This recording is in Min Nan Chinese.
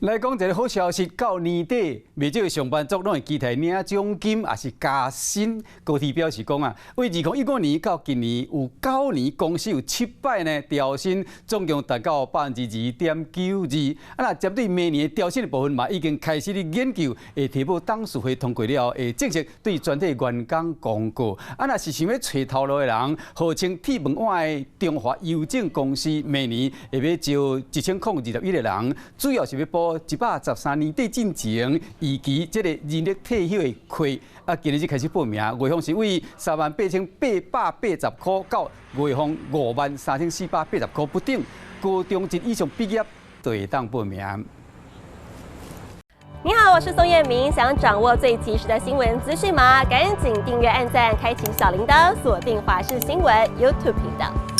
來講一个好消息，到年底，袂少上班族攏會期待領獎金，抑是加薪。高鐵表示講啊，為2015年到今年有9年公司有7擺呢調薪，總共達到2.九二%。啊，若針對明年調薪的部分嘛，已經開始咧研究，會提報董事會通過了後，會正式對全體員工公告。啊，若是想欲揣頭路的人，號稱鐵飯碗的中華郵政公司，明年會欲招1021個人，主要是欲補113年底進前預期這个人力退休的缺，啊，今日就開始報名，月俸是為38,880箍到月俸53,480箍不等，高中職以上畢業就會當報名。你好，我是宋燕明，想掌握最及時的新聞資訊嗎？趕緊訂閱、按讚、開啟小鈴鐺，鎖定華視新聞 YouTube 頻道。